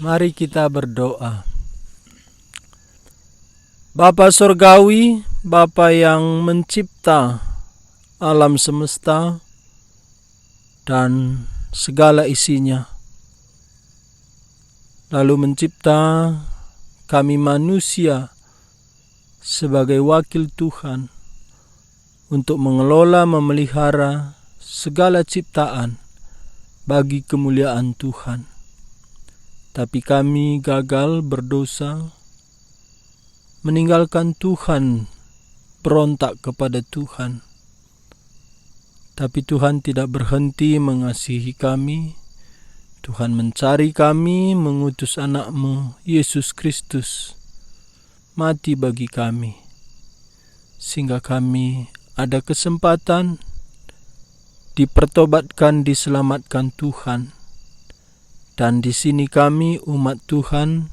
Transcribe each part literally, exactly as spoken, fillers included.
Mari kita berdoa. Bapa Sorgawi, Bapa yang mencipta alam semesta dan segala isinya, lalu mencipta kami manusia sebagai wakil Tuhan untuk mengelola, memelihara segala ciptaan bagi kemuliaan Tuhan. Tapi kami gagal, berdosa, meninggalkan Tuhan, berontak kepada Tuhan. Tapi Tuhan tidak berhenti mengasihi kami. Tuhan mencari kami, mengutus Anak-Mu, Yesus Kristus, mati bagi kami, sehingga kami ada kesempatan dipertobatkan, diselamatkan Tuhan. Dan di sini kami, umat Tuhan,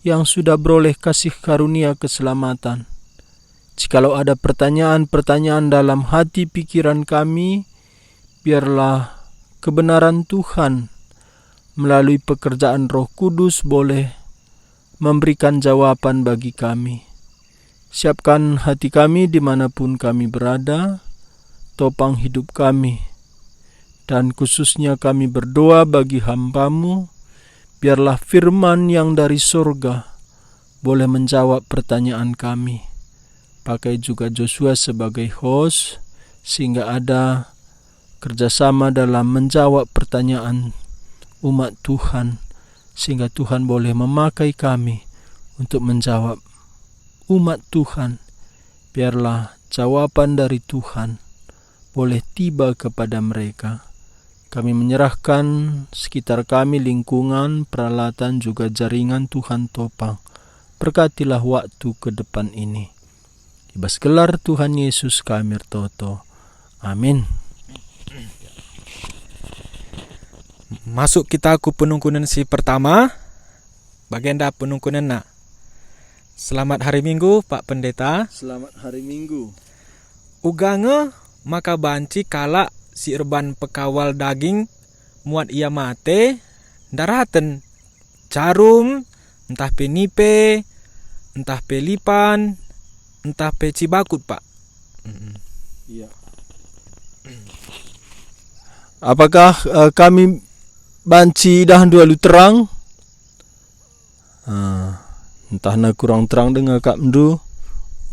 yang sudah beroleh kasih karunia keselamatan. Jikalau ada pertanyaan-pertanyaan dalam hati pikiran kami, biarlah kebenaran Tuhan melalui pekerjaan Roh Kudus boleh memberikan jawaban bagi kami. Siapkan hati kami di mana pun kami berada, topang hidup kami, dan khususnya kami berdoa bagi hamba-Mu, biarlah firman yang dari sorga boleh menjawab pertanyaan kami. Pakai juga Joshua sebagai host, sehingga ada kerjasama dalam menjawab pertanyaan umat Tuhan, sehingga Tuhan boleh memakai kami untuk menjawab umat Tuhan. Biarlah jawaban dari Tuhan boleh tiba kepada mereka. Kami menyerahkan sekitar kami, lingkungan, peralatan, juga jaringan, Tuhan topang. Berkatilah waktu ke depan ini. I bas gelar Tuhan Yesus kami ertoto. Amin. Masuk kita ku penungkunen si pertama. Bagenda penungkunenna. Selamat hari Minggu, Pak Pendeta. Selamat hari Minggu. Uga nge maka banci kalak si erban pekawal daging muat ia mate, ndaraten jarum, ntah pe nipe, ntah pe lipan, ntah pe cibakut, Pak. Mm-mm. Iya. Apakah, eh, kami banci idahndu alu terang? Ah, ntahna kurang terang denga akapndu,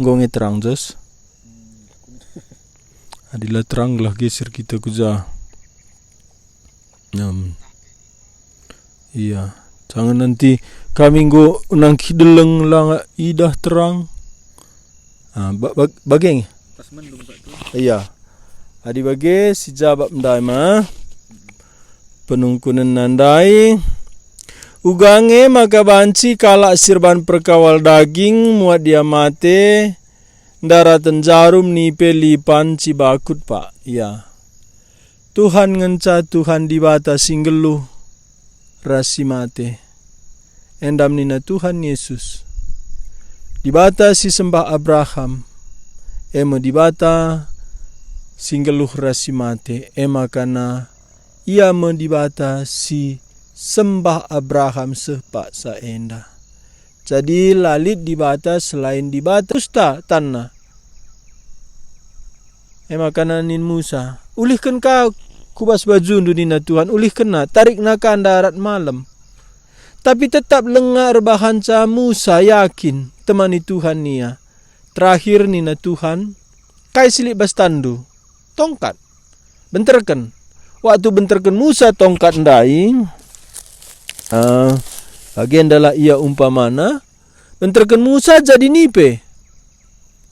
enggo nge terang, Jos. Adi la terang, gelah geser kita ku ja. Em, iya, jangan nanti kami enggo nangkih deleng, la idah terang. Ah, ba-, ba-, bage nge? Pas mendung, Pak, tu. Iya. Adi bage, sijabap ndai ma. Penungkunen ndai. Uga nge maka banci kalak si erban perkawal daging muat ia mate, ndaraten jarum, nipe, lipan, cibakut, Pak. Iya. Tuhan ngenca Tuhan Dibata si nggeluh ras si mate. Enda nina Tuhan Yesus, Dibata si sembah Abraham, e me Dibata si nggeluh ras si mate, e makana Ia me Dibata si sembah Abraham seh paksa enda. Jadi la lit Dibata selain Dibata Musa tanna. E maka nina Musa, "Ulihken ka ku bas bajundu," nina Tuhan, "ulihkenna, tarikna ka ndarat malem." Tapi tetap langa erbahanca Musa yakin temani Tuhan ia. Terakhir nina Tuhan, "Kai si lit bas tanndu?" "Tongkat." "Benterken." Waktu benterken Musa tongkat ndai, eh, bagendalah ia umpamana, benterken Musa jadi nipe.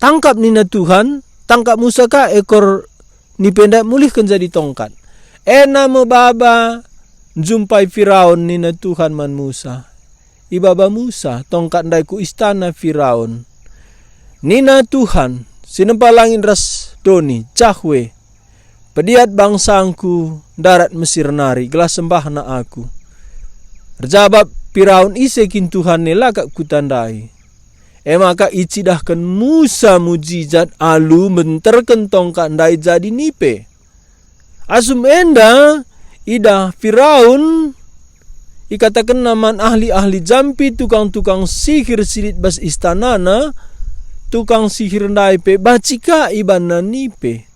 "Tangkap," nina Tuhan, "tangkap Musa ka ekor nipe ndai, mulihken jadi tongkat." Ena me baba njumpai Firaun, nina Tuhan man Musa. Ibaba Musa tongkat ndai ku istana Firaun. Nina Tuhan, si nempa langit ras doni, Jahwe, "Pediat bangsangku ndarat Mesir nari, gelah sembahna Aku." Erjabap Firaun, "Ise kin Tuhan e, la kap kutandai." E maka icidahken Musa mujijat alu mbenterken tongkat ndai jadi nipe. Asum enda idah Firaun, Ikatakenna man ahli-ahli jampi, tukang-tukang sihir si lit bas istanana, tukang sihir ndai pe banci ka ibanna nipe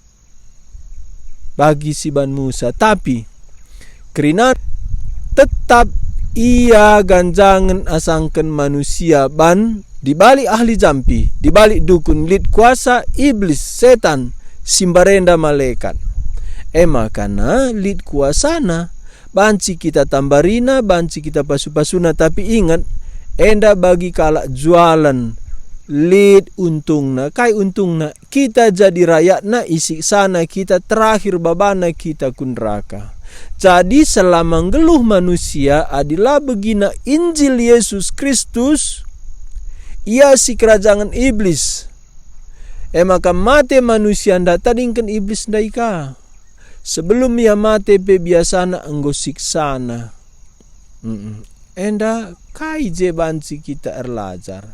bagi si ban Musa. Tapi kerina tetap ia ganjangen asangken manusia ban dibalik ahli jampi, dibalik dukun lit kuasa iblis, setan, si mbarenda malekat. E makana lit kuasana, banci kita tambarina, banci kita pasu-pasuna, tapi inget, enda bagi kalak jualan, lit untungna. Kai untungna? Kita jadi rayatna, isiksana kita, terakhir babana kita ku neraka. Jadi selama nggeluh manusia adi la begina Injil Yesus Kristus, ia sikerajangen iblis. E maka mate manusia ndatadingken iblis ndai ka. Sebelum ia mate pe biasana enggo siksana. Mm-mm. Enda kai je banci kita erlajar?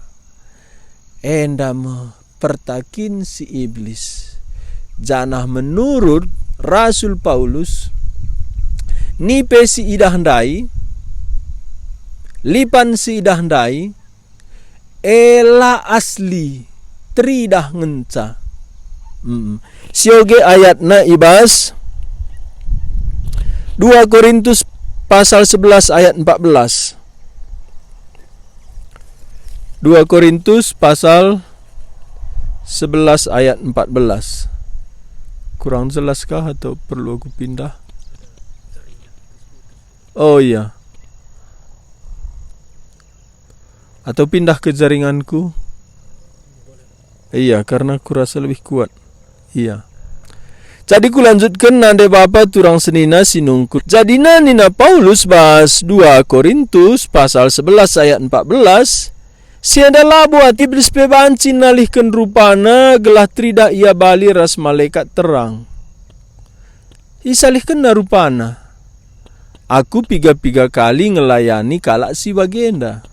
Enda me pertakin si iblis. Janah menurut Rasul Paulus, nipe si idah ndai, lipan si idah ndai, e la asli, teridah ngenca. Mm. Sioge ayatna i bas dua Korintus pasal sebelas ayat empat belas. Dua Korintus pasal sebelas ayat empat belas. Kurang jelas kah atau perlu aku pindah? Oh iya. Atau pindah ke jaringanku? Iya, karena kurasa lebih kuat. Iya. Jadi kulanjutken nande bapa turang senina si nungkun. Jadina nina Paulus bas dua Korintus pasal sebelas ayat empat belas, si enda labo ate iblis pe banci nalihken rupana gelah teridah ia bali ras malekat terang. Isalihkenna rupana. Aku piga-piga kali ngelayani kalak si bagenda.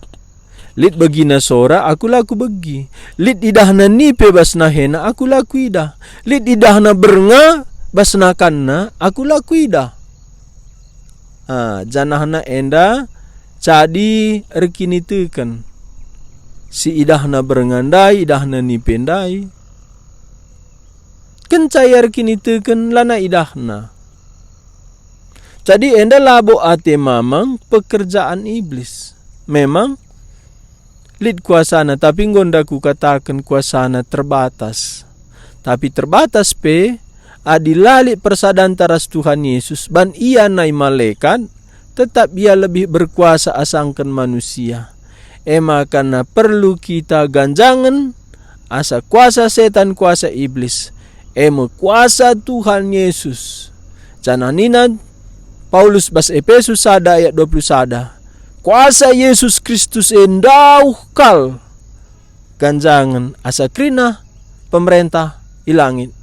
Lit begina sora, aku la kubegi. Lit idahna nipe bas nahena, aku la kuidah. Lit idahna bernga bas nakanna, aku la kuidah. Ah, janahna enda jadi erkiniteken. Si idahna bernga ndai, idahna nipe ndai. Kenca ia erkiniteken, lanai idahna. Jadi enda labo ate mamang pekerjaan iblis. Memang lit kuasana, tapi enggo enda kukataken kuasana terbatas. Tapi terbatas pe, adi la lit persadanta ras Tuhan Yesus, ban ia nai malekat, tetap ia lebih berkuasa asangken manusia. E maka perlu kita ganjangen asa kuasa setan, kuasa iblis, e me kuasa Tuhan Yesus. Janah nina Paulus bas Epesus sada ayat dua puluh sada, "Kuasa Yesus Kristus e ndauh kal ganjangen asa kerina pemerentah i langit,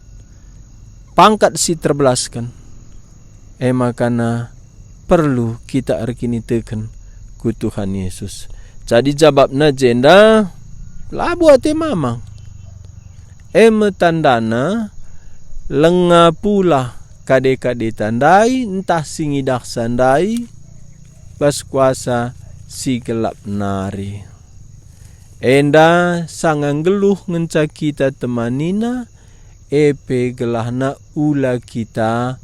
pangkat si terbelasken." E maka perlu kita erkiniteken ku Tuhan Yesus. Jadi jabapna jenda, labo ate mamang. E me tandana, lenga pulah kade-kadeta ndai ntah si ngidahsa ndai bas kuasa si gelap nari. Enda sanga nggeluh ngenca kita temanina, e pe gelahna ula kita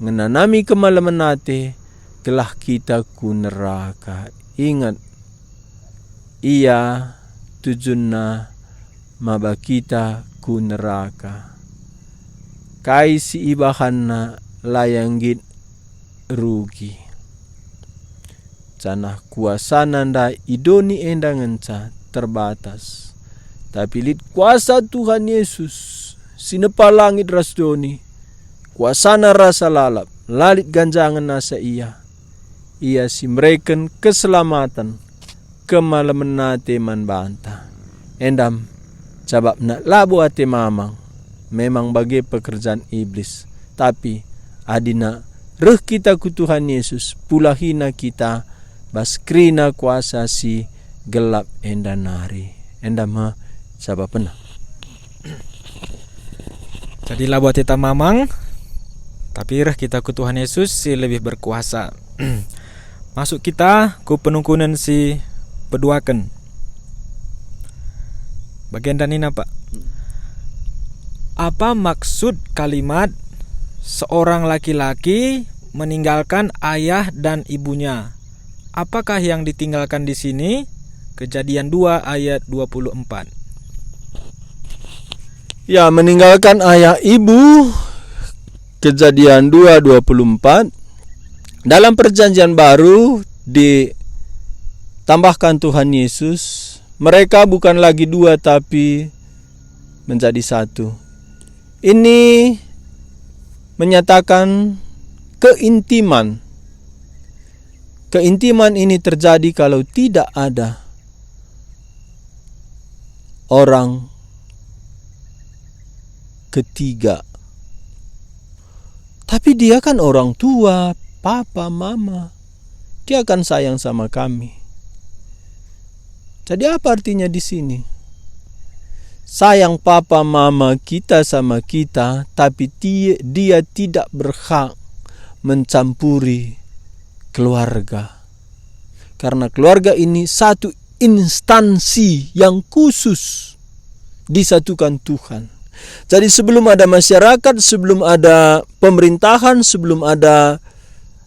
ngenanami kemalemen ate, gelah kita ku neraka. Inget, ia tujunna maba kita ku neraka. Kai si ibahanna la ia nggit rugi. Janah kuasana ndai i doni enda ngenca terbatas. Tapi lit kuasa Tuhan Yesus, si nepa langit ras doni, kuasana rasa lalap, la lit ganjangen asa ia. Ia si mereken keselamaten, kemalemen ate man banta. Enda me sabapna labo ate mamang, memang bage pekerjaan iblis. Tapi adina reh kita ku Tuhan Yesus, pulahina kita bas kerina kuasa si gelap enda nari. Enda me sabapna. Jadi labo ateta mamang, tapi reh kita ku Tuhan Yesus si lebih berkuasa. Masuk kita ku penungkunen si peduaken. Bagenda nina, Pak. Apa maksud kalimat seorang laki-laki meninggalkan ayah dan ibunya? Apakah yang ditinggalkan di sini? Kejadian dua ayat dua puluh empat. Ya, meninggalkan ayah ibu, Kejadian dua dua puluh empat. Dalam Perjanjian Baru ditambahkan Tuhan Yesus, mereka bukan lagi dua tapi menjadi satu. Ini menyatakan keintiman. Keintiman ini terjadi kalau tidak ada orang ketiga. Tapi dia kan orang tua, papa, mama. Dia akan sayang sama kami. Jadi apa artinya di sini? Sayang papa mama kita sama kita, tapi ti-, dia tidak berhak mencampuri keluarga. Karena keluarga ini satu instansi yang khusus disatukan Tuhan. Jadi sebelum ada masyarakat, sebelum ada pemerintahan, sebelum ada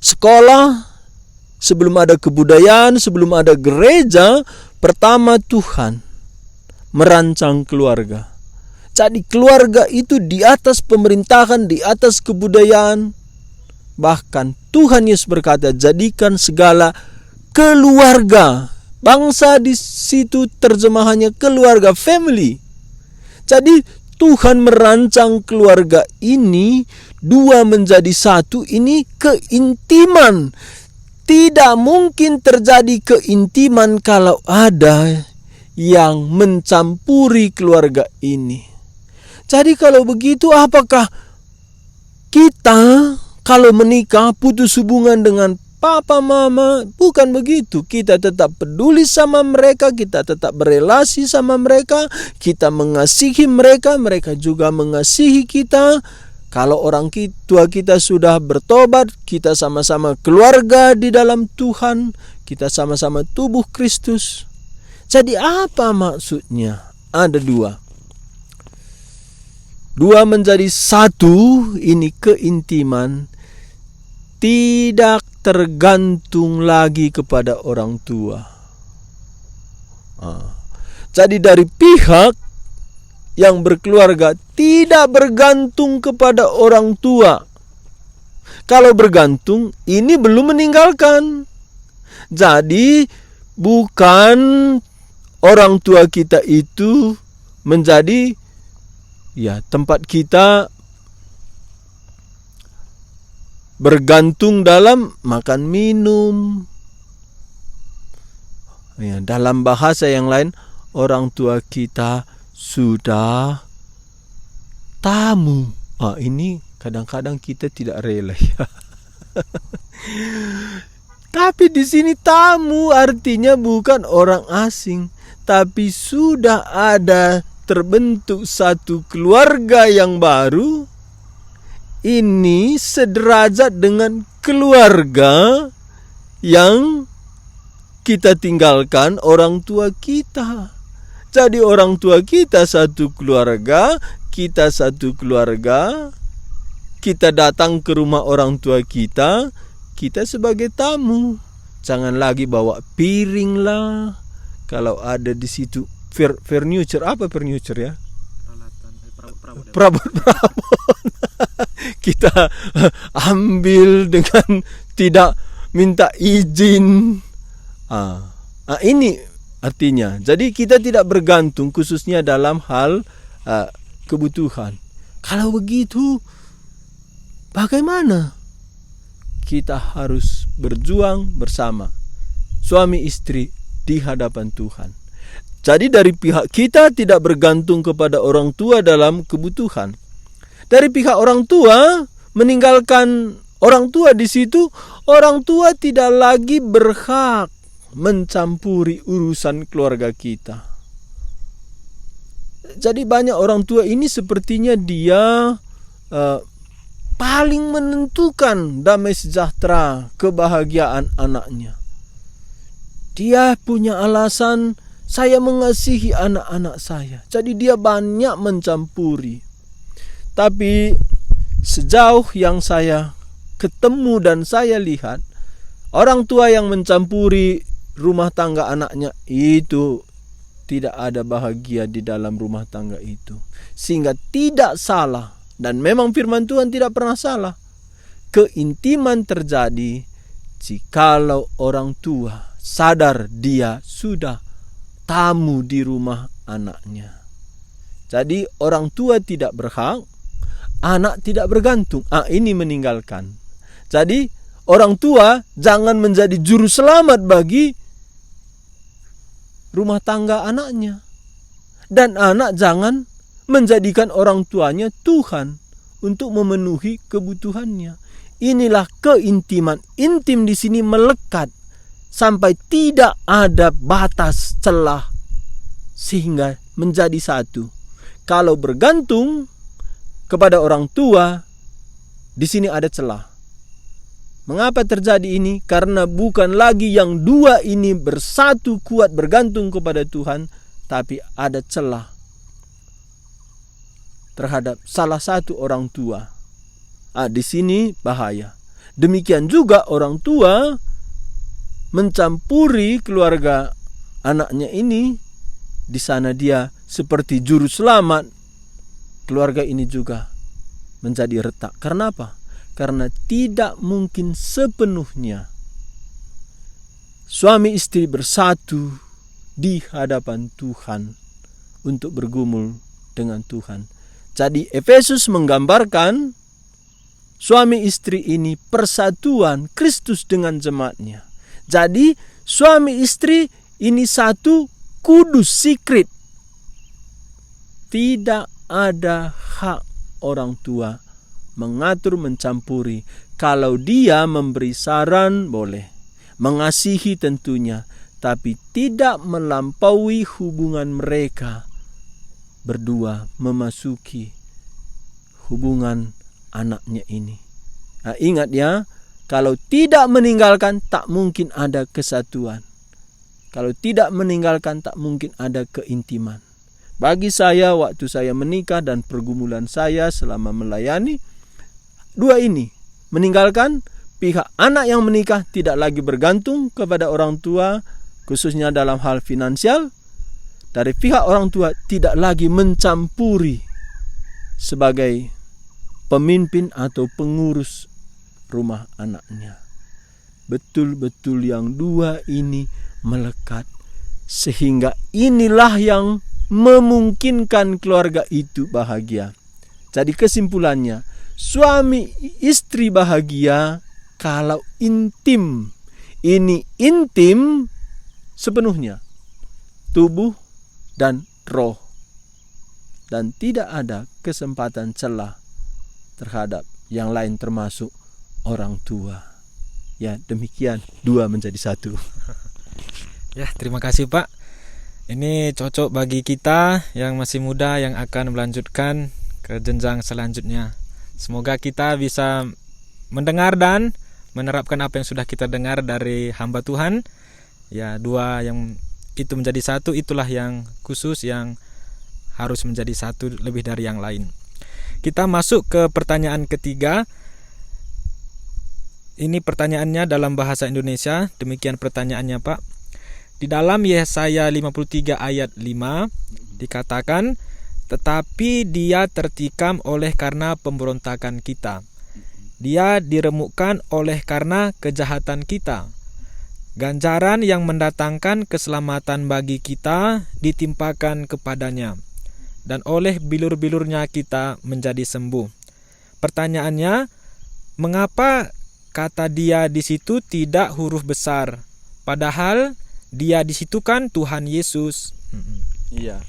sekolah, sebelum ada kebudayaan, sebelum ada gereja, pertama Tuhan merancang keluarga. Jadi keluarga itu di atas pemerintahan, di atas kebudayaan. Bahkan Tuhan Yesus berkata, "Jadikan segala keluarga." Bangsa di situ terjemahannya keluarga, family. Jadi Tuhan merancang keluarga ini dua menjadi satu, ini keintiman. Tidak mungkin terjadi keintiman kalau ada yang mencampuri keluarga ini. Jadi kalau begitu, apakah kita kalau menikah putus hubungan dengan papa mama? Bukan begitu. Kita tetap peduli sama mereka, kita tetap berelasi sama mereka, kita mengasihi mereka, mereka juga mengasihi kita. Kalau orang ki-, tua kita sudah bertobat, kita sama-sama keluarga di dalam Tuhan, kita sama-sama tubuh Kristus. Jadi apa maksudnya? Ada dua. Dua menjadi satu, ini keintiman, tidak tergantung lagi kepada orang tua. Ah. Jadi dari pihak yang berkeluarga tidak bergantung kepada orang tua. Kalau bergantung, ini belum meninggalkan. Jadi bukan orang tua kita itu menjadi, ya, tempat kita bergantung dalam makan minum. Ya, dalam bahasa yang lain, orang tua kita sudah tamu. Ah, ini kadang-kadang kita tidak rela, ya. Tapi di sini tamu artinya bukan orang asing, tapi sudah ada terbentuk satu keluarga yang baru. Ini sederajat dengan keluarga yang kita tinggalkan orang tua kita. Jadi orang tua kita satu keluarga, kita satu keluarga, kita datang ke rumah orang tua kita, kita sebagai tamu. Jangan lagi bawa piring lah. Kalau ada di situ fur-, furniture, apa furniture ya? Peralatan, eh, perabot-perabot. Perabot-perabot. Kita ambil dengan tidak minta izin. Ah. Ah, ini artinya. Jadi kita tidak bergantung khususnya dalam hal, ah, kebutuhan. Kalau begitu, bagaimana? Kita harus berjuang bersama, suami istri di hadapan Tuhan. Jadi dari pihak kita tidak bergantung kepada orang tua dalam kebutuhan. Dari pihak orang tua, meninggalkan orang tua di situ, orang tua tidak lagi berhak mencampuri urusan keluarga kita. Jadi banyak orang tua ini sepertinya dia, eh, paling menentukan damai sejahtera, kebahagiaan anaknya. Dia punya alasan, "Saya mengasihi anak-anak saya." Jadi dia banyak mencampuri. Tapi sejauh yang saya ketemu dan saya lihat, orang tua yang mencampuri rumah tangga anaknya itu tidak ada bahagia di dalam rumah tangga itu. Sehingga tidak salah, dan memang firman Tuhan tidak pernah salah. Keintiman terjadi jikalau orang tua sadar dia sudah tamu di rumah anaknya. Jadi, orang tua tidak berhak, anak tidak bergantung. Ah, ini meninggalkan. Jadi, orang tua jangan menjadi juru selamat bagi rumah tangga anaknya. Dan anak jangan menjadikan orang tuanya Tuhan untuk memenuhi kebutuhannya. Inilah keintiman. Intim di sini melekat sampai tidak ada batas celah sehingga menjadi satu. Kalau bergantung kepada orang tua, di sini ada celah. Mengapa terjadi ini? Karena bukan lagi yang dua ini bersatu kuat bergantung kepada Tuhan, tapi ada celah terhadap salah satu orang tua. Ah, di sini bahaya. Demikian juga orang tua mencampuri keluarga anaknya ini, di sana dia seperti juru selamat. Keluarga ini juga menjadi retak. Karena apa? Karena tidak mungkin sepenuhnya suami istri bersatu di hadapan Tuhan untuk bergumul dengan Tuhan. Jadi, Efesus menggambarkan suami istri ini persatuan Kristus dengan jemaatnya. Jadi, suami istri ini satu, kudus, secret. Tidak ada hak orang tua mengatur, mencampuri. Kalau dia memberi saran, boleh. Mengasihi tentunya, tapi tidak melampaui hubungan mereka berdua memasuki hubungan anaknya ini. Nah, ingat ya, kalau tidak meninggalkan, tak mungkin ada kesatuan. Kalau tidak meninggalkan, tak mungkin ada keintiman. Bagi saya, waktu saya menikah dan pergumulan saya selama melayani, dua ini, meninggalkan, pihak anak yang menikah tidak lagi bergantung kepada orang tua, khususnya dalam hal finansial, dari pihak orang tua tidak lagi mencampuri sebagai pemimpin atau pengurus rumah anaknya. Betul-betul yang dua ini melekat, sehingga inilah yang memungkinkan keluarga itu bahagia. Jadi, kesimpulannya, suami istri bahagia kalau intim. Ini intim sepenuhnya, tubuh dan roh, dan tidak ada kesempatan celah terhadap yang lain, termasuk orang tua. Ya, demikian, dua menjadi satu. Ya, terima kasih, Pak. Ini cocok bagi kita yang masih muda yang akan melanjutkan ke jenjang selanjutnya. Semoga kita bisa mendengar dan menerapkan apa yang sudah kita dengar dari hamba Tuhan. Ya, dua yang itu menjadi satu, itulah yang khusus yang harus menjadi satu lebih dari yang lain. Kita masuk ke pertanyaan ketiga. Ini pertanyaannya dalam bahasa Indonesia. Demikian pertanyaannya, Pak. Di dalam Yesaya lima puluh tiga ayat lima dikatakan, "Tetapi dia tertikam oleh karena pemberontakan kita. Dia diremukkan oleh karena kejahatan kita. Ganjaran yang mendatangkan keselamatan bagi kita ditimpakan kepadanya, dan oleh bilur-bilurnya kita menjadi sembuh." Pertanyaannya, mengapa kata dia di situ tidak huruf besar, padahal dia di situ kan Tuhan Yesus? Mm-mm. Iya.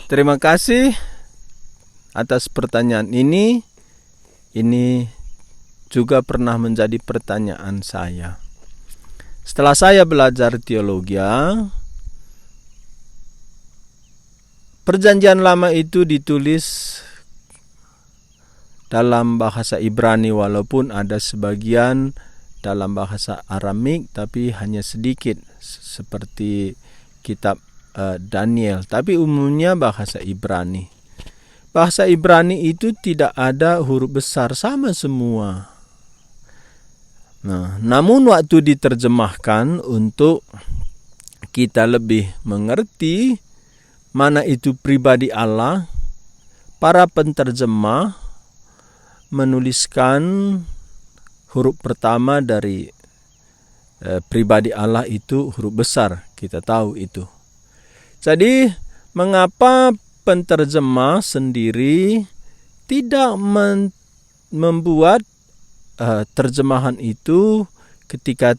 Terima kasih atas pertanyaan ini. Ini juga pernah menjadi pertanyaan saya. Setelah saya belajar teologia, Perjanjian Lama itu ditulis dalam bahasa Ibrani, walaupun ada sebagian dalam bahasa Aramik, tapi hanya sedikit, s-, seperti kitab, eh, Daniel, tapi umumnya bahasa Ibrani. Bahasa Ibrani itu tidak ada huruf besar, sama semua. Nah, namun waktu diterjemahkan untuk kita lebih mengerti mana itu pribadi Allah, para penterjemah menuliskan huruf pertama dari, eh, pribadi Allah itu huruf besar, kita tahu itu. Jadi, mengapa penterjemah sendiri tidak men-, membuat, eh, terjemahan itu ketika,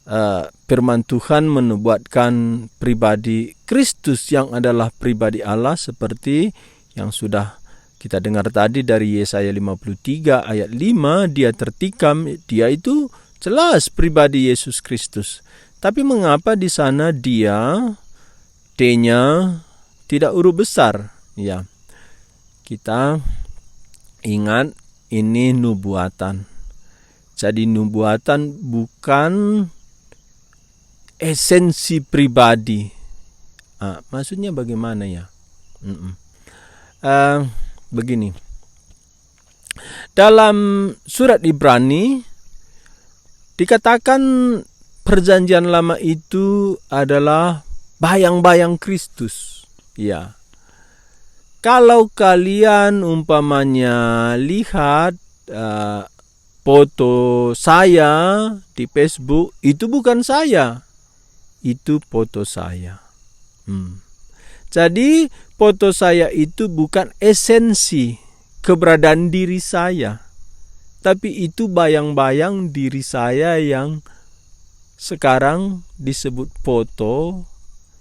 eh, firman Tuhan menubuatkan pribadi Kristus yang adalah pribadi Allah seperti yang sudah kita dengar tadi dari Yesaya lima puluh tiga ayat lima, dia tertikam, dia itu jelas pribadi Yesus Kristus. Tapi mengapa di sana dia, T-nya, tidak huruf besar? Ya, kita ingat ini nubuatan. Jadi nubuatan bukan esensi pribadi. Ah, maksudnya bagaimana ya? Mm-mm. Eh, begini. Dalam surat Ibrani dikatakan perjanjian lama itu adalah bayang-bayang Kristus. Ya. Kalau kalian umpamanya lihat, eh, foto saya di Facebook, itu bukan saya. Itu foto saya. Hmm. Jadi, foto saya itu bukan esensi keberadaan diri saya, tapi itu bayang-bayang diri saya yang sekarang disebut foto,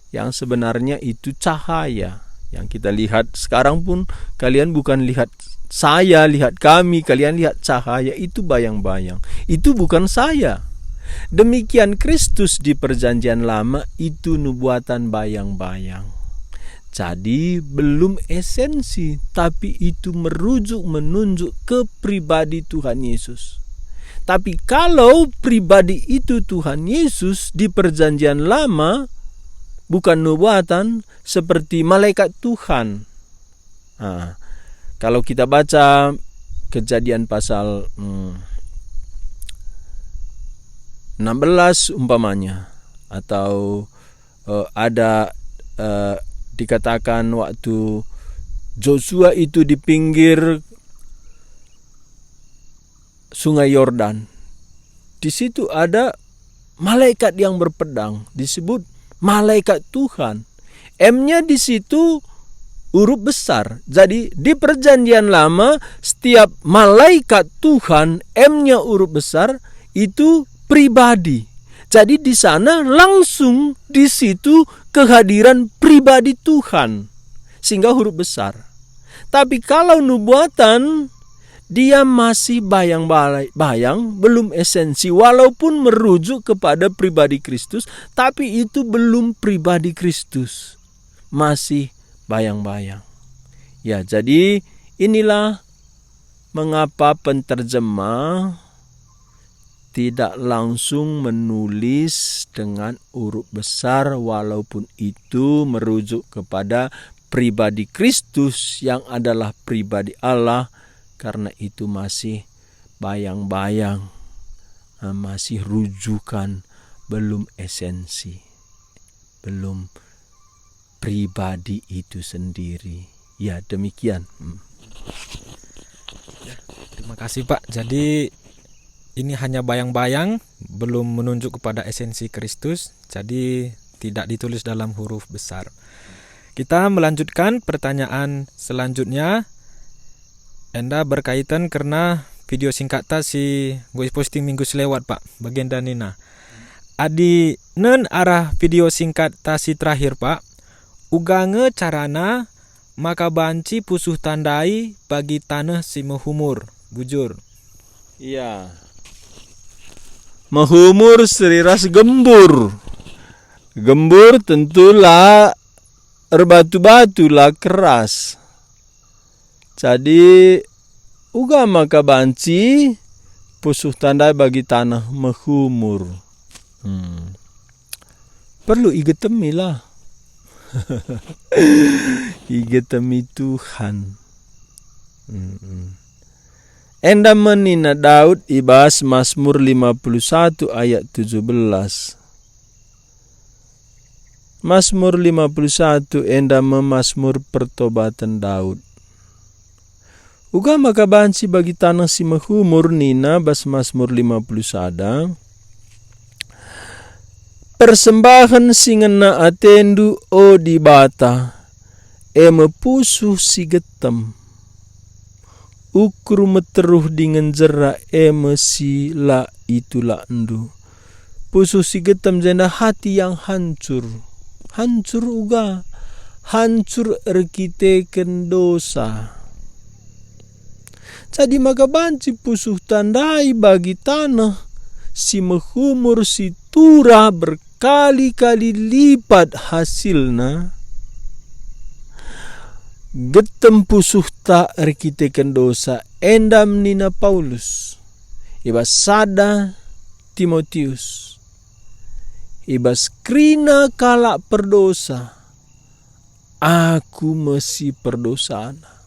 yang sebenarnya itu cahaya. Yang kita lihat sekarang pun, kalian bukan lihat saya, lihat kami, kalian lihat cahaya, itu bayang-bayang. Itu bukan saya. Demikian Kristus di Perjanjian Lama, itu nubuatan bayang-bayang. Jadi, belum esensi, tapi itu merujuk, menunjuk ke pribadi Tuhan Yesus. Tapi kalau pribadi itu Tuhan Yesus di Perjanjian Lama, bukan nubuatan, seperti malaikat Tuhan. Nah, kalau kita baca Kejadian pasal, hmm, enam belas umpamanya, atau, eh, ada, eh, dikatakan waktu Josua itu di pinggir Sungai Yordan. Di situ ada malaikat yang berpedang, disebut malaikat Tuhan. M-nya di situ huruf besar. Jadi, di Perjanjian Lama, setiap malaikat Tuhan, M-nya huruf besar, itu pribadi. Jadi, di sana langsung di situ kehadiran pribadi Tuhan, sehingga huruf besar. Tapi kalau nubuatan, dia masih bayang-bayang, belum esensi, walaupun merujuk kepada pribadi Kristus, tapi itu belum pribadi Kristus, masih bayang-bayang. Ya, jadi inilah mengapa penterjemah tidak langsung menulis dengan huruf besar, walaupun itu merujuk kepada pribadi Kristus yang adalah pribadi Allah, karena itu masih bayang-bayang, eh, masih rujukan, belum esensi, belum pribadi itu sendiri. Ya, demikian. Hmm. Ya, terima kasih, Pak. Jadi, ini hanya bayang-bayang, belum menunjuk kepada esensi Kristus, jadi tidak ditulis dalam huruf besar. Kita melanjutkan pertanyaan selanjutnya. Enda berkaitan kerna video singkatta si enggo iposting minggu si lewat, Pak. Bagenda nina, adi nen arah video singkatta si terakhir, Pak, uga nge carana maka banci pusuh tandai bagi taneh si mehumur, bujur. Iya. Mehumur seri ras gembur. Gembur tentu la erbatu-batu, la keras. Jadi, uga maka banci pusuhta ndai bagi taneh mehumur. Hmm. Perlu igetemi lah. Igetemi Tuhan. Mm-mm. Enda me nina Daud i bas Masmur lima puluh satu ayat tujuh belas. Masmur lima puluh satu enda me Masmur pertobaten Daud. Uga maka banci bagi taneh si mehumur nina bas Masmur lima puluh sada, "Persembahen si ngena atendu, o Dibata, e me pusuh si getem. Ukur meteruh dingen jera e me si la itulakndu." Pusuh si getem jenda hati yang hancur. Hancur uga, hancur erkiteken dosa. Jadi maka banci pusuhta ndai bagi taneh si mehumur si turah berkali-kali lipat hasilna. Getem pusuhta erkiteken dosa, enda nina Paulus i bas sada Timotius, i bas kerina kalak perdosa, aku me si perdosana,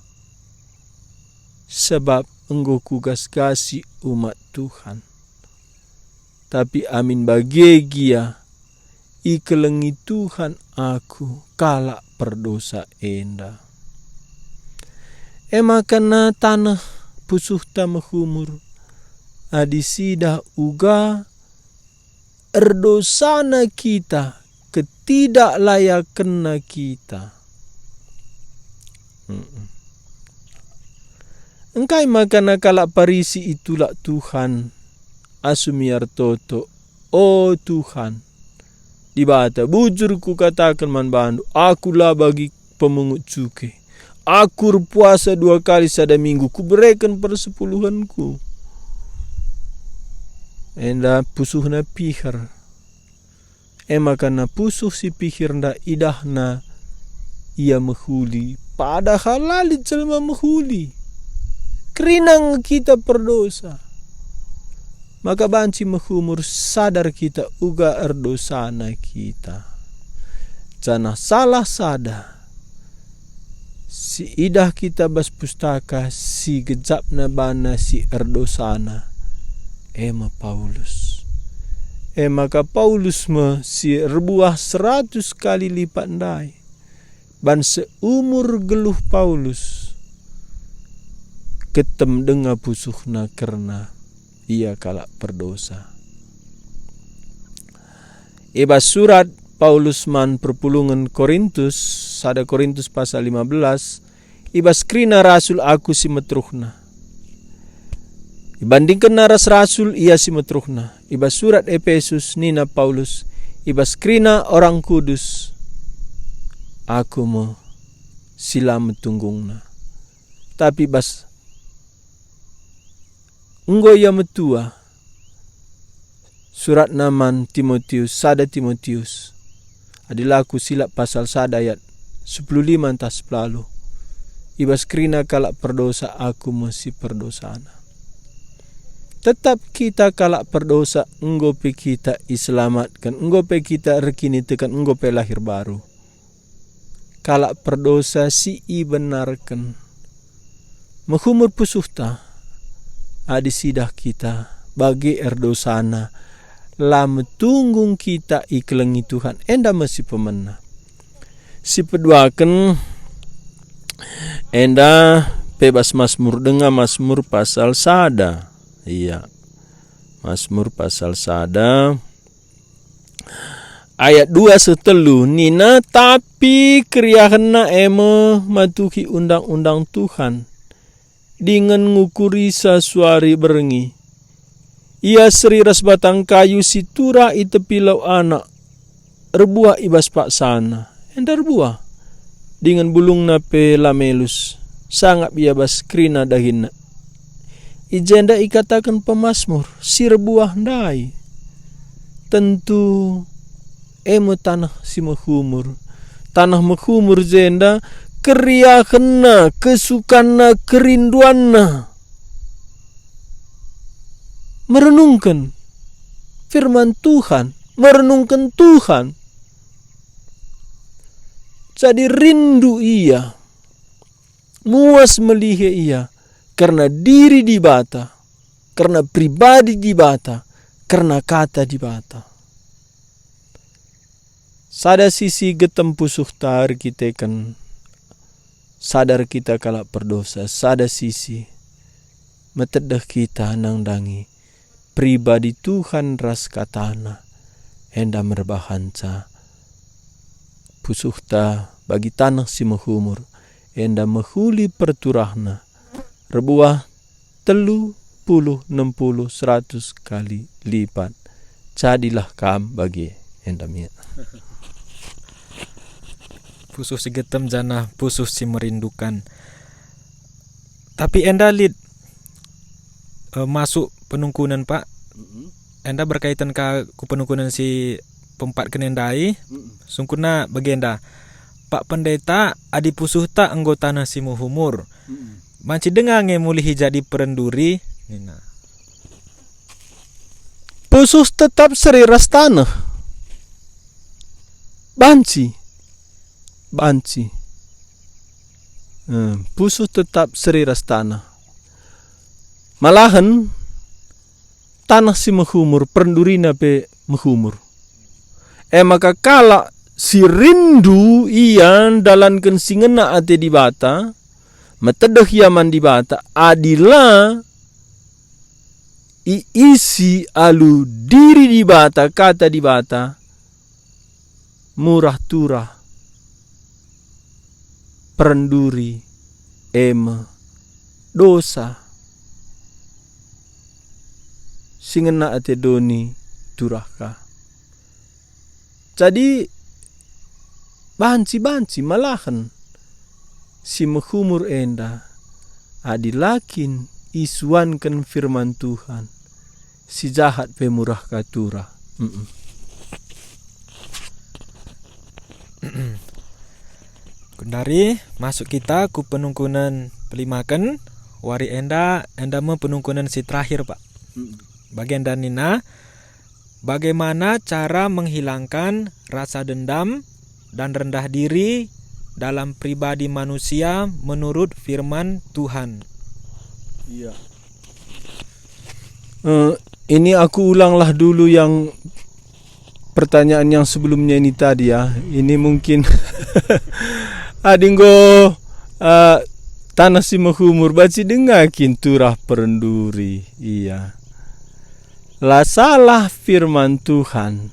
sebab enggo kugasgasi umat Tuhan. Tapi amin bage gia, ikelengi Tuhan aku, kalak perdosa enda. E maka na taneh pusuhta mehumur, adi sidah uga erdosana kita, ketidaklayakenna kita. Mm-mm. Engkai maka na kalak Parisi itulak Tuhan asum ia ertoto, "O Tuhan, Dibata, bujur kukataken man bandu, aku la bagi pemungut cuke. Aku erpuasa dua kali sada minggu, kubereken persepuluhenku." Enda pusuhna piher. E maka na pusuh si piher enda idahna ia mehuli, padahal la lit jelma mehuli. Kerina nge kita perdosa. Maka banci mehumur sadar kita uga erdosana kita. Janah salah sada si idah kita bas pustaka si gejapna bana si erdosana, e me Paulus. E maka Paulus me si erbuah seratus kali lipat ndai. Ban seumur geluh Paulus, getem denga pusuhna kerna ia kalak perdosa. I bas surat Paulus man perpulungen Korintus, sada Korintus pasal lima belas, i bas kerina rasul aku si meteruhna. Ibandingkenna ras rasul ia si meteruhna. I bas surat Epesus nina Paulus, i bas kerina orang kudus, aku me si la metunggungna. Tapi bas enggo ia metua, suratna man Timotius, sada Timotius, adi la kusilap pasal sada ayat sepuluh lima ntah sepuluh waluh, i bas kerina kalak perdosa aku me si perdosana. Tetap kita kalak perdosa, enggo pe kita iselamatken, enggo pe kita erkiniteken, enggo pe lahir baru. Kalak perdosa si ibenarken. Mehumur pusuhta, adi sidah kita bage erdosana, la metunggung kita ikelengi Tuhan, enda me si pemena. Si peduaken, enda pe bas Masmur denga, Masmur pasal sada. Iya. Masmur pasal sada. Ayat dua seh telu nina, "Tapi keriahenna e me matuhi undang-undang Tuhan, dingen ngukurisa suari berngi. Ia seri ras batang kayu si turah i tepi lau anak, erbuah i bas paksana." Enda erbuah. Dingen bulungna pe la melus, sangap ia bas kerina dahinna. I jenda ikataken pemasmur, si erbuah ndai. Tentu e me taneh si mehumur. Taneh mehumur jenda keriahenna, kesukanna, kerinduanna. merenungken firman Tuhan, merenungken Tuhan. Jadi rindu ia, muas melihe ia kerna diri Dibata, kerna pribadi Dibata, kerna kata Dibata. Sada sisi getem pusuhta erkiteken sadar kita kalak perdosa, sada sisi metedeh kita nandangi pribadi Tuhan ras kataNa, enda merbahanca pusuhta bagi taneh si mehumur, enda mehuli perturahna, erbuah telu puluh, enam puluh, seratus kali lipat. Jadilah kam bage, enda me. Pusuh si getem janah pusuh si merindukan. Tapi enda lit, eh, masuk penungkunen, Pak. Mm-mm. Enda berkaitan ka ku penungkunen si peempatken ndai. Mm-mm. Sungkunna bagenda, Pak Pendeta, adi pusuhta enggo taneh si mehumur, mm-mm, banci denga nge mulihi jadi perenduri, nina. Pusuh tetap seri ras taneh. Banci. Banci. Eh, pusuh tetap seri ras taneh. Malahan, taneh si mehumur, perendurina pe mehumur. E maka kalak si rindu ia ndalanken si ngena ate Dibata, metedeh ia man Dibata, adi la iisi alu diri Dibata, kata Dibata, murah turah, perenduri, e me dosa, si ngena ate doni turah ka. Jadi, banci-banci malahan si mehumur enda, adi la kin isuanken firman Tuhan, si jahat pe murah ka turah. Mm-mm. Gundari masuk kita ku penungkunen pelimaken, wari enda, enda me penungkunen si terakhir, Pak. Mm. Bagenda nina, bagaimana cara menghilangkan rasa dendam dan rendah diri dalam pribadi manusia menurut firman Tuhan? Iya. Eh, ini aku ulanglah dulu yang pertanyaan yang sebelumnya ini tadi, ya. Ini mungkin adi enggo, eh, taneh si mehumur, banci denga kin turah perenduri. Iya. La salah firman Tuhan.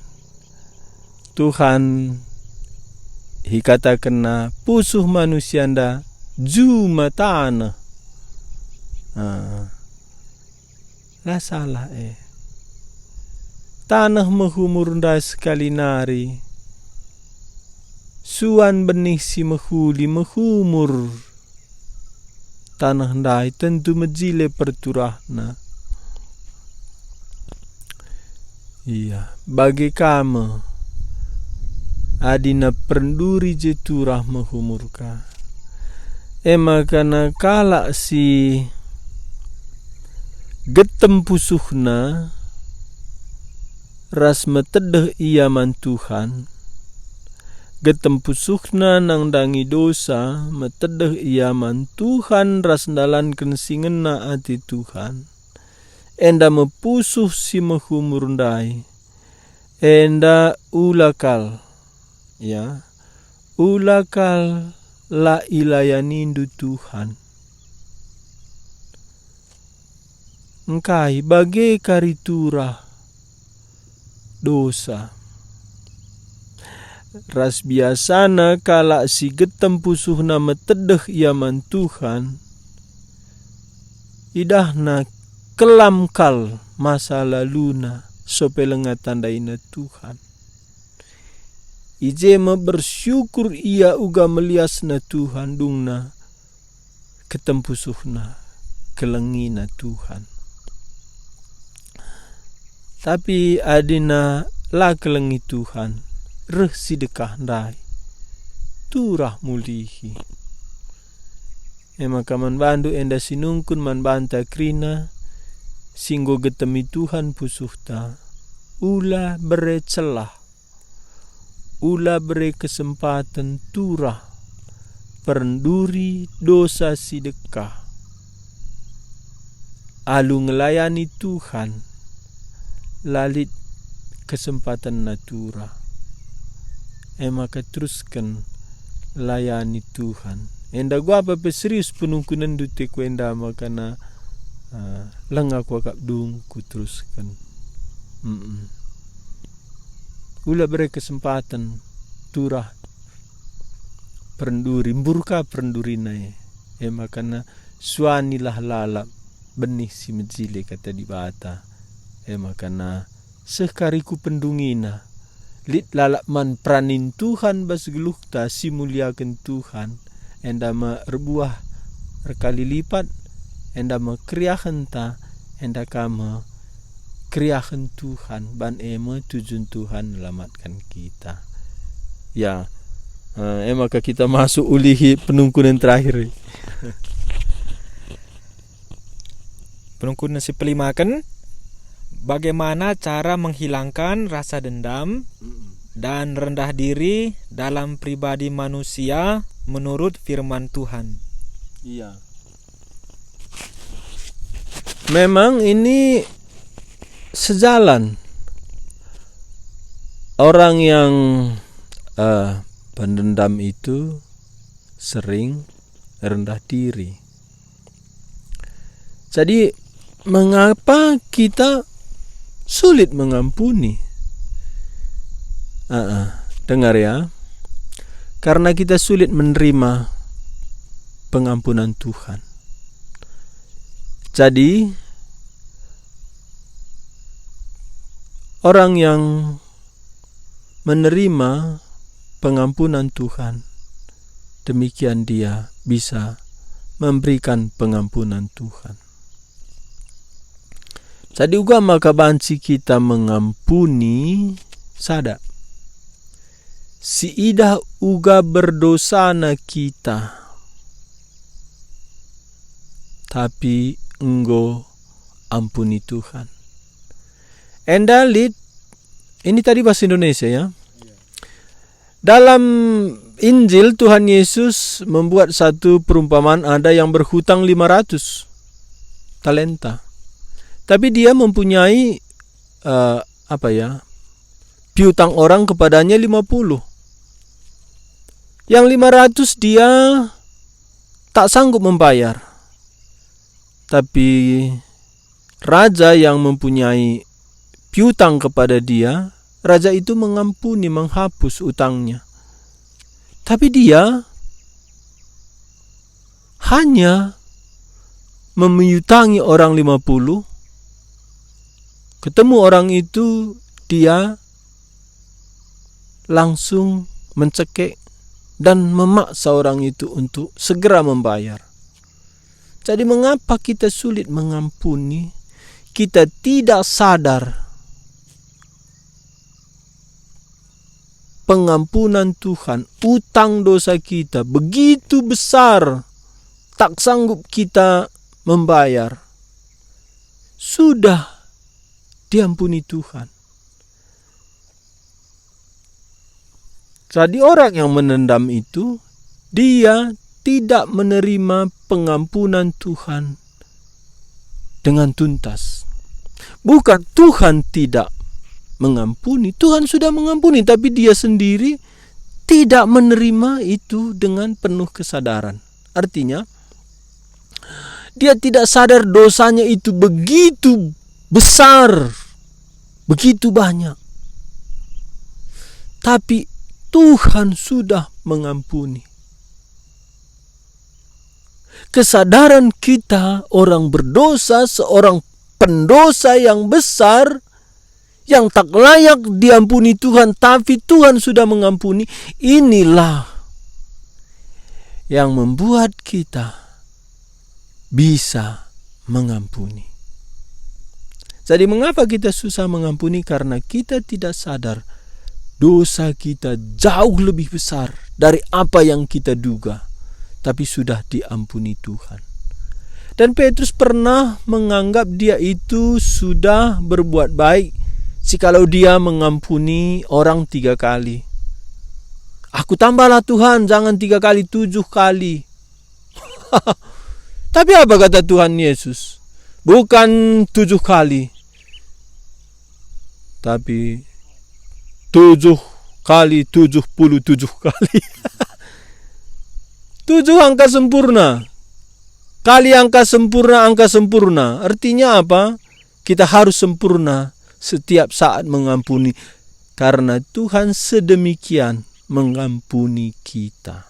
Tuhan ikatakenna pusuh manusia enda juma taneh. Ah, la salah e. Taneh mehumur ndai sekali nari. Suan benih si mehuli mehumur. Taneh ndai tentu mejile perturahna. Iya, bage ka me, adina perenduri je turah mehumur ka. E maka kalak si getem pusuhna ras metedeh ia man Tuhan, getem pusuhna nandangi dosa, metedeh ia man Tuhan ras ndalanken si ngena ate Tuhan, enda me pusuh si mehumur ndai, enda ula kal, ya, ula kal la ilayanindu Tuhan. Engkai bage kari turah dosa. Ras biasana kalak si getem pusuhna metedeh ia man Tuhan, idahna kelam kal masa laluna sope langa tandaina Tuhan. I je me bersyukur ia uga meliasna Tuhan dungna ketem pusuhna, kelengina Tuhan. Tapi adina la kelengi Tuhan, reh si dekah ndai, turah mulihi. E maka man bandu enda si nungkun man banta kerina, si enggo getemi Tuhan pusuhta, ula bere celah, ula bere kesempaten turah pernduri dosa si dekah. Alu ngelayani Tuhan, la lit kesempatenna turah. E maka terusken layani Tuhan. Enda uga pe serius penungkunenndu teku enda maka na, eh, langa kuakap dung kuterusken. Mm-mm. Ula bere kesempaten turah pernduri, mbur ka perndurina e. E maka na suanilah lalap benih si mejile kata Dibata. E maka na seh kari ku pendungina. Lit lalap man peranin Tuhan bas geluhta si muliaken Tuhan, enda me erbuah erkali lipat, enda me keriahenta, enda ka me keriahen Tuhan, ban e me tujun Tuhan nelamatkan kita. Ya, eh, e maka kita masuk ulihi penungkunen terakhir. Penungkunen si pelimaken, bagaimana cara menghilangkan rasa dendam Mm-mm. dan rendah diri dalam pribadi manusia menurut firman Tuhan? Iya. Memang ini sejalan. Orang yang, eh, pendendam itu sering rendah diri. Jadi, mengapa kita sulit mengampuni? Ah, ah, dengar ya. Karena kita sulit menerima pengampunan Tuhan. Jadi, orang yang menerima pengampunan Tuhan, demikian dia bisa memberikan pengampunan Tuhan. Jadi uga maka banci kita mengampuni sada. Siidah uga berdosana kita, tapi enggo ampuni Tuhan. Enda lit, ini tadi bahasa Indonesia ya. Dalam Injil, Tuhan Yesus membuat satu perumpamaan, ada yang berhutang lima ratus talenta. Tapi dia mempunyai, eh, apa ya, piutang orang kepadanya lima puluh. Yang lima ratus dia tak sanggup membayar. Tapi raja yang mempunyai piutang kepada dia, raja itu mengampuni, menghapus utangnya. Tapi dia hanya memiutangi orang lima puluh, ketemu orang itu, dia langsung mencekek dan memaksa orang itu untuk segera membayar. Jadi, mengapa kita sulit mengampuni? Kita tidak sadar pengampunan Tuhan, utang dosa kita begitu besar, tak sanggup kita membayar. Sudah diampuni Tuhan. Jadi orang yang menendam itu, dia tidak menerima pengampunan Tuhan dengan tuntas. Bukan Tuhan tidak mengampuni, Tuhan sudah mengampuni, tapi dia sendiri tidak menerima itu dengan penuh kesadaran. Artinya, dia tidak sadar dosanya itu begitu besar, begitu banyak. Tapi Tuhan sudah mengampuni. Kesadaran kita orang berdosa, seorang pendosa yang besar, yang tak layak diampuni Tuhan, tapi Tuhan sudah mengampuni, inilah yang membuat kita bisa mengampuni. Jadi, mengapa kita susah mengampuni? Karena kita tidak sadar dosa kita jauh lebih besar dari apa yang kita duga, tapi sudah diampuni Tuhan. Dan Petrus pernah menganggap dia itu sudah berbuat baik, jikalau dia mengampuni orang tiga kali. "Aku tambahlah, Tuhan, jangan tiga kali, tujuh kali." Tapi apa kata Tuhan Yesus? "Bukan tujuh kali, tapi tujuh kali tujuh puluh tujuh kali." Tujuh angka sempurna. Kali angka sempurna, angka sempurna. Artinya apa? Kita harus sempurna setiap saat mengampuni, karena Tuhan sedemikian mengampuni kita.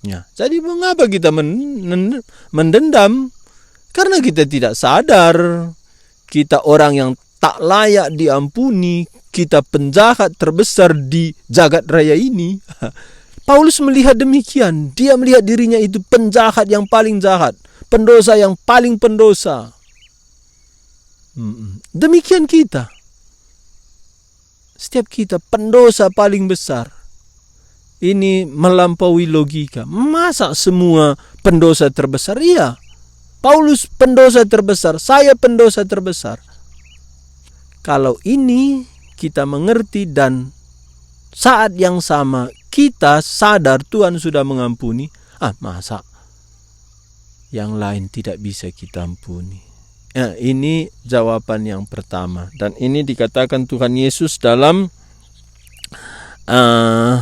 Ya, jadi mengapa kita men-, men-, mendendam? Karena kita tidak sadar kita orang yang tak layak diampuni, kita penjahat terbesar di jagat raya ini. Paulus melihat demikian. Dia melihat dirinya itu penjahat yang paling jahat, pendosa yang paling pendosa. Mm-mm. Demikian kita. Setiap kita pendosa paling besar. Ini melampaui logika. Masa semua pendosa terbesar? Iya. Paulus pendosa terbesar, saya pendosa terbesar. Kalau ini kita mengerti dan saat yang sama kita sadar Tuhan sudah mengampuni, ah, masa yang lain tidak bisa kita ampuni? Ya, ini jawaban yang pertama. Dan ini dikatakan Tuhan Yesus dalam, eh,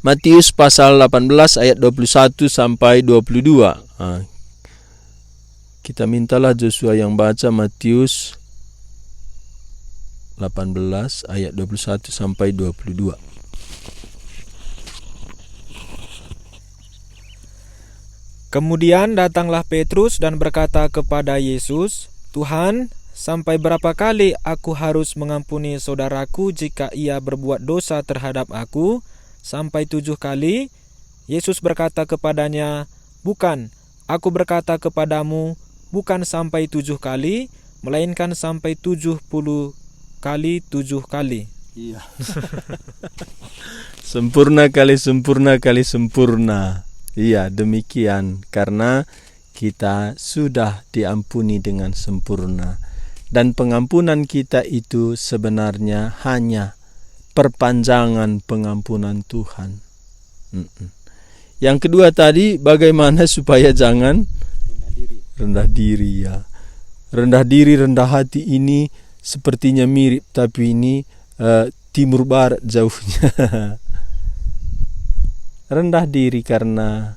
Matius pasal delapan belas ayat dua puluh satu sampai dua puluh dua. Ah, kita mintalah Joshua yang baca Matius delapan belas ayat dua puluh satu sampai dua puluh dua. Kemudian datanglah Petrus dan berkata kepada Yesus, "Tuhan, sampai berapa kali aku harus mengampuni saudaraku jika ia berbuat dosa terhadap aku? Sampai tujuh kali?" Yesus berkata kepadanya, "Bukan, aku berkata kepadamu, bukan sampai tujuh kali, melainkan sampai tujuh puluh kali tujuh kali." Iya. Sempurna kali sempurna kali sempurna. Iya, demikian. Karena kita sudah diampuni dengan sempurna. Dan pengampunan kita itu sebenarnya hanya perpanjangan pengampunan Tuhan. Mm-mm. Yang kedua tadi, bagaimana supaya jangan rendah diri, ya. Rendah diri, rendah hati ini sepertinya mirip, tapi ini, eh, timur barat jauhnya. Rendah diri karena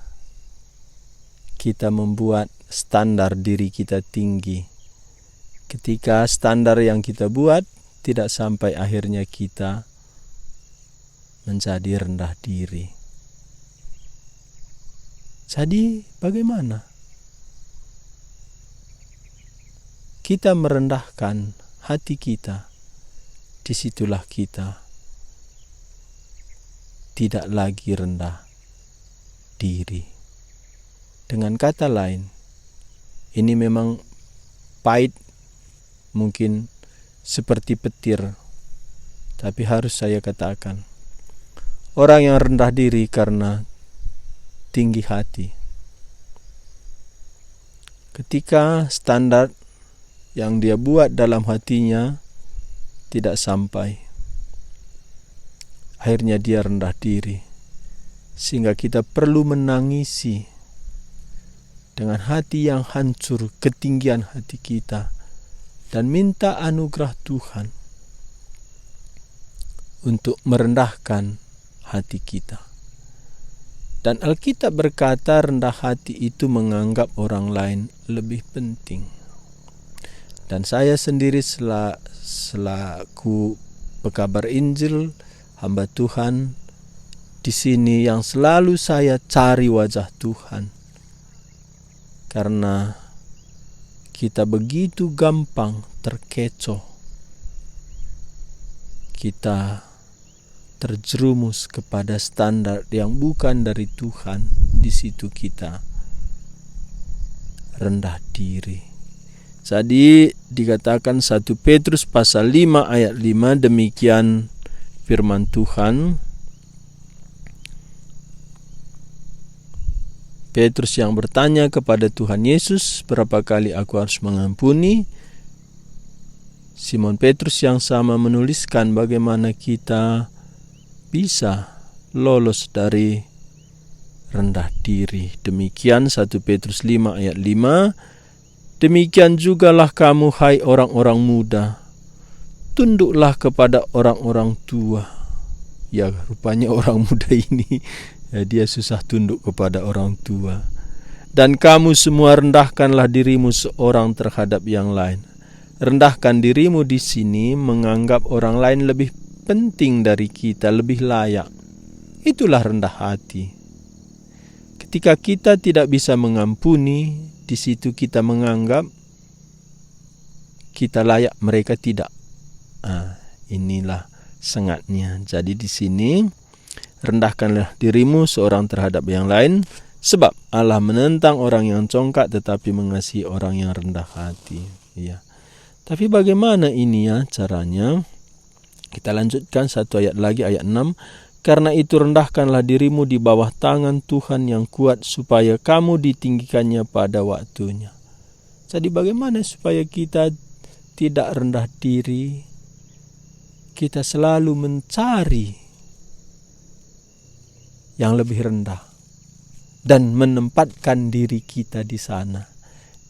kita membuat standar diri kita tinggi. Ketika standar yang kita buat tidak sampai, akhirnya kita menjadi rendah diri. Jadi, bagaimana? Kita merendahkan hati kita, disitulah kita tidak lagi rendah diri. Dengan kata lain, ini memang pahit, mungkin seperti petir, tapi harus saya katakan, orang yang rendah diri karena tinggi hati. Ketika standar yang dia buat dalam hatinya tidak sampai, akhirnya dia rendah diri, sehingga kita perlu menangisi dengan hati yang hancur ketinggian hati kita dan minta anugerah Tuhan untuk merendahkan hati kita. Dan Alkitab berkata, rendah hati itu menganggap orang lain lebih penting. Dan saya sendiri sela-, selaku pekabar Injil, hamba Tuhan, di sini yang selalu saya cari wajah Tuhan. Karena kita begitu gampang terkecoh. Kita terjerumus kepada standar yang bukan dari Tuhan, di situ kita rendah diri. Jadi dikatakan satu Petrus pasal lima ayat lima, demikian firman Tuhan, Petrus yang bertanya kepada Tuhan Yesus, "Berapa kali aku harus mengampuni?" Simon Petrus yang sama menuliskan bagaimana kita bisa lolos dari rendah diri. Demikian satu Petrus lima ayat lima, "Demikian jugalah kamu, hai orang-orang muda, tunduklah kepada orang-orang tua." Ya, rupanya orang muda ini, ya, dia susah tunduk kepada orang tua. "Dan kamu semua rendahkanlah dirimu seorang terhadap yang lain." Rendahkan dirimu di sini menganggap orang lain lebih penting dari kita, lebih layak. Itulah rendah hati. Ketika kita tidak bisa mengampuni, di situ kita menganggap kita layak, mereka tidak. Ah, inilah sengatnya. Jadi di sini, rendahkanlah dirimu seorang terhadap yang lain, sebab Allah menentang orang yang congkak tetapi mengasihi orang yang rendah hati. Ya. Tapi bagaimana ini ya caranya? Kita lanjutkan satu ayat lagi, ayat enam. "Karena itu rendahkanlah dirimu di bawah tangan Tuhan yang kuat, supaya kamu ditinggikannya pada waktunya." Jadi bagaimana supaya kita tidak rendah diri? Kita selalu mencari yang lebih rendah dan menempatkan diri kita di sana.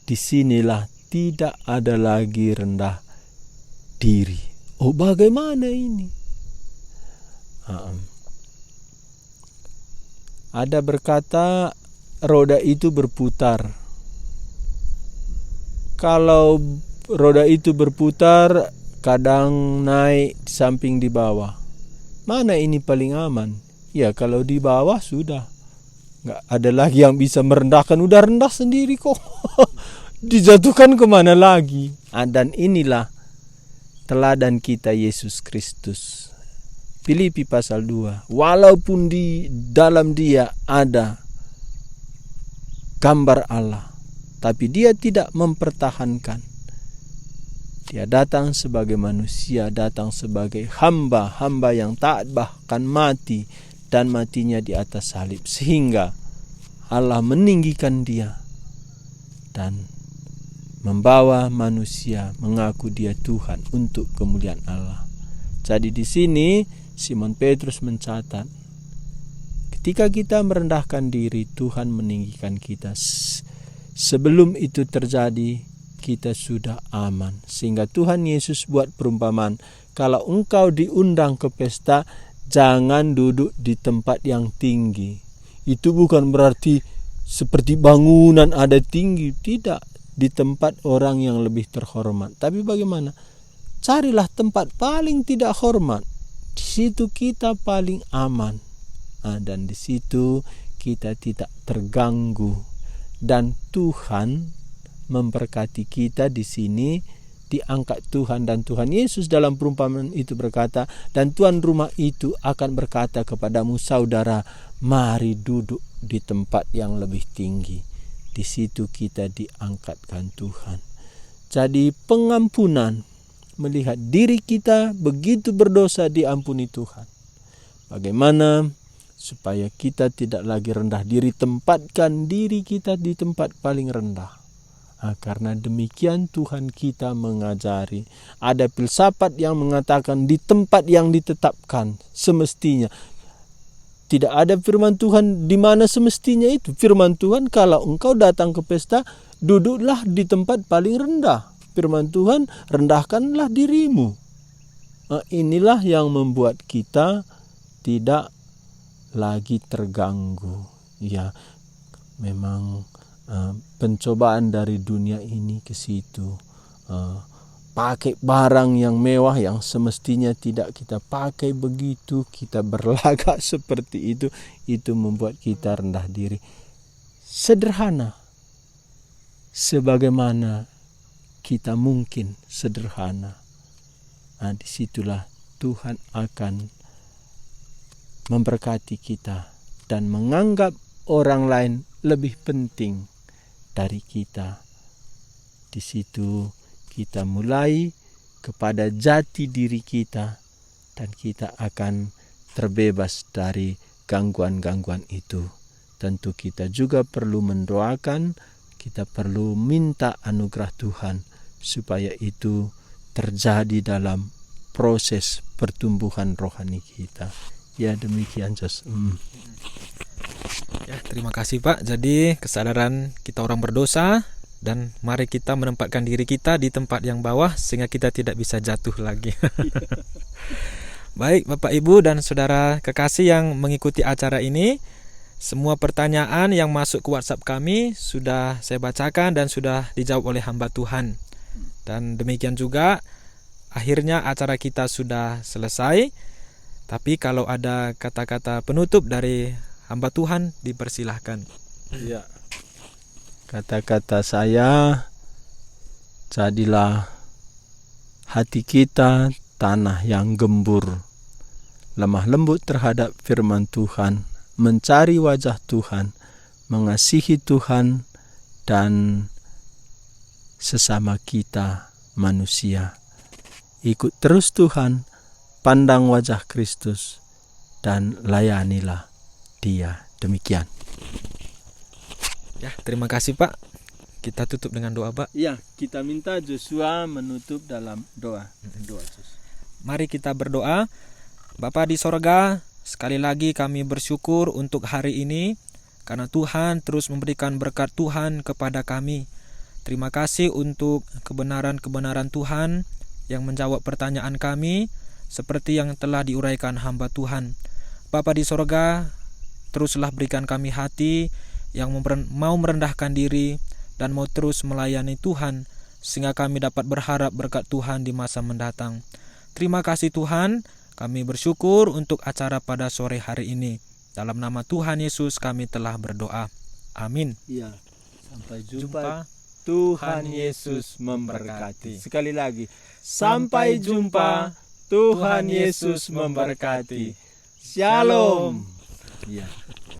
Di sinilah tidak ada lagi rendah diri. Oh, bagaimana ini? Aem. Ada berkata, "Roda itu berputar." Kalau roda itu berputar, kadang naik di samping di bawah. Mana ini paling aman? Ya, kalau di bawah sudah. Nggak ada lagi yang bisa merendahkan, udah rendah sendiri kok. Dijatuhkan kemana lagi? Ah, dan inilah teladan kita, Yesus Kristus. Filipi pasal dua, walaupun di dalam Dia ada gambar Allah, tapi Dia tidak mempertahankan. Dia datang sebagai manusia, datang sebagai hamba, hamba yang taat bahkan mati, dan matinya di atas salib, sehingga Allah meninggikan Dia dan membawa manusia mengaku Dia Tuhan untuk kemuliaan Allah. Jadi di sini Simon Petrus mencatat, ketika kita merendahkan diri, Tuhan meninggikan kita. S-, sebelum itu terjadi, kita sudah aman. Sehingga Tuhan Yesus buat perumpamaan, "Kalau engkau diundang ke pesta, jangan duduk di tempat yang tinggi." Itu bukan berarti seperti bangunan ada tinggi, tidak. Di tempat orang yang lebih terhormat. Tapi bagaimana? Carilah tempat paling tidak hormat. Di situ kita paling aman. Ah, dan di situ kita tidak terganggu. Dan Tuhan memberkati kita di sini, diangkat Tuhan, dan Tuhan Yesus dalam perumpamaan itu berkata, "Dan tuan rumah itu akan berkata kepadamu, 'Saudara, mari duduk di tempat yang lebih tinggi.'" Di situ kita diangkatkan Tuhan. Jadi pengampunan, melihat diri kita begitu berdosa diampuni Tuhan. Bagaimana supaya kita tidak lagi rendah diri, tempatkan diri kita di tempat paling rendah. Ah, karena demikian Tuhan kita mengajari. Ada filsafat yang mengatakan di tempat yang ditetapkan semestinya. Tidak ada firman Tuhan di mana semestinya itu. Firman Tuhan, "Kalau engkau datang ke pesta, duduklah di tempat paling rendah." Firman Tuhan, "Rendahkanlah dirimu." Ah, inilah yang membuat kita tidak lagi terganggu. Ya, memang, eh, pencobaan dari dunia ini ke situ. Eh, pakai barang yang mewah yang semestinya tidak kita pakai begitu, kita berlagak seperti itu, itu membuat kita rendah diri. Sederhana, sebagaimana kita mungkin sederhana. Nah, disitulah Tuhan akan memberkati kita dan menganggap orang lain lebih penting dari kita. Di situ kita mulai kepada jati diri kita dan kita akan terbebas dari gangguan-gangguan itu. Tentu kita juga perlu mendoakan, kita perlu minta anugerah Tuhan supaya itu terjadi dalam proses pertumbuhan rohani kita. Ya, demikian, Jos. Hmm. Ya, terima kasih, Pak. Jadi, kesadaran kita orang berdosa, dan mari kita menempatkan diri kita di tempat yang bawah sehingga kita tidak bisa jatuh lagi. Baik, Bapak, Ibu, dan saudara kekasih yang mengikuti acara ini, semua pertanyaan yang masuk ke WhatsApp kami sudah saya bacakan dan sudah dijawab oleh hamba Tuhan. Dan demikian juga, akhirnya acara kita sudah selesai. Tapi kalau ada kata-kata penutup dari hamba Tuhan, dipersilahkan. Ya. Kata-kata saya, jadilah hati kita tanah yang gembur, lemah lembut terhadap firman Tuhan, mencari wajah Tuhan, mengasihi Tuhan dan sesama kita manusia. Ikut terus Tuhan, pandang wajah Kristus, dan layanilah Dia. Demikian. Ya, terima kasih, Pak. Kita tutup dengan doa, Pak. Ya, kita minta Joshua menutup dalam doa. Doa, Jos. Mari kita berdoa. Bapa di sorga, sekali lagi kami bersyukur untuk hari ini, karena Tuhan terus memberikan berkat Tuhan kepada kami. Terima kasih untuk kebenaran-kebenaran Tuhan yang menjawab pertanyaan kami, seperti yang telah diuraikan hamba Tuhan. Bapa di sorga, teruslah berikan kami hati yang memeren-, mau merendahkan diri dan mau terus melayani Tuhan, sehingga kami dapat berharap berkat Tuhan di masa mendatang. Terima kasih, Tuhan, kami bersyukur untuk acara pada sore hari ini. Dalam nama Tuhan Yesus kami telah berdoa. Amin. Ya, sampai jumpa. Jumpa. Tuhan Yesus memberkati. Sekali lagi, sampai jumpa. Tuhan Yesus memberkati. Shalom. Ya.